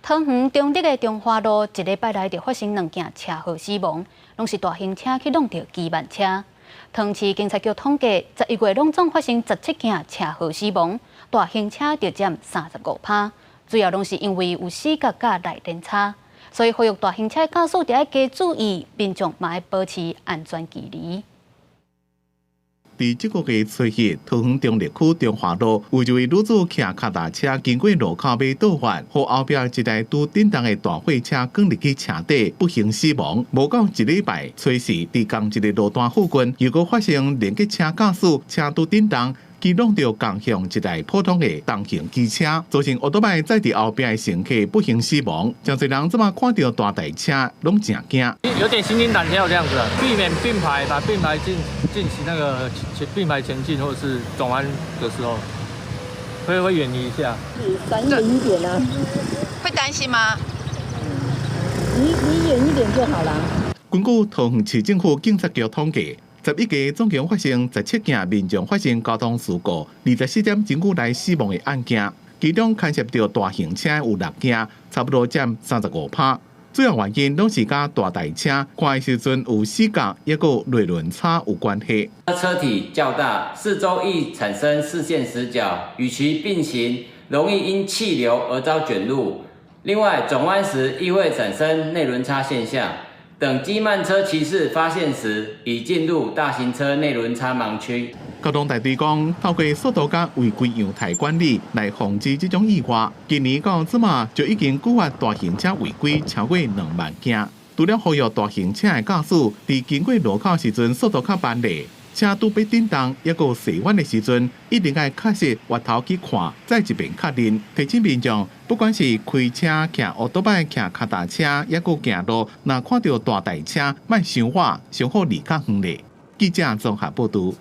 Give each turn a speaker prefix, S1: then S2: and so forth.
S1: 桃園中壢的中華路一禮拜內就發生兩件車禍死亡，攏是大型車去挵著機慢車。桃園市警察局統計，11月攏總發生17件車禍死亡，大型車就佔35%，主要攏是因為有死角佮內輪差，所以呼籲大型車駕駛著愛加注意，民眾嘛愛保持安全距離。
S2: 佇這個月初一，桃園中壢區中華路有一位女子騎跤踏車經過路口欲倒彎，予後壁一台拄振動的大貨車捲入去車底，不幸死亡。無夠一禮拜，初四佇仝一個路段附近，又閣發生連結車駕駛車拄振動，去挵著仝向一台普通的重型機車，造成歐多擺載佇後壁的乘客不幸死亡。誠濟人這馬看著大台車，攏誠驚。
S3: 有點心驚膽跳這樣子，避免並排，把並排進行那個並排前進，或者是轉彎的時候，會遠離一下。
S4: 閃遠一點啊。
S5: 會擔心嗎？
S4: 離遠一點就好了。
S2: 根據桃園市政府警察局統計，11月總共發生17件民眾發生交通事故，24點鐘內死亡的案件，其中牽涉著大型車有六件，差不多佔35%。主要原因攏是佮大台車開時陣有死角，抑閣內輪差有關係。
S6: 車體較大，四周易產生視線死角，與其並行，容易因氣流而遭捲入。另外，轉彎時亦會產生內輪差現象。等機慢車騎士發現時，已進入大型車內輪差盲區。
S2: 交通大隊講，透過速度佮違規樣態管理來防止這種意外。今年到這馬就已經處罰大型車違規超過2萬件。除了呼籲大型車的駕駛，佇經過路口時陣速度較慢咧，車拄欲振動，抑閣踅彎的時陣，一定愛確實回頭去看，再一遍確認。提醒民眾，不管是開車、騎歐多擺、騎跤踏車，抑閣行路，若看著大台車，莫傷倚，上好離較遠咧。記者綜合報導。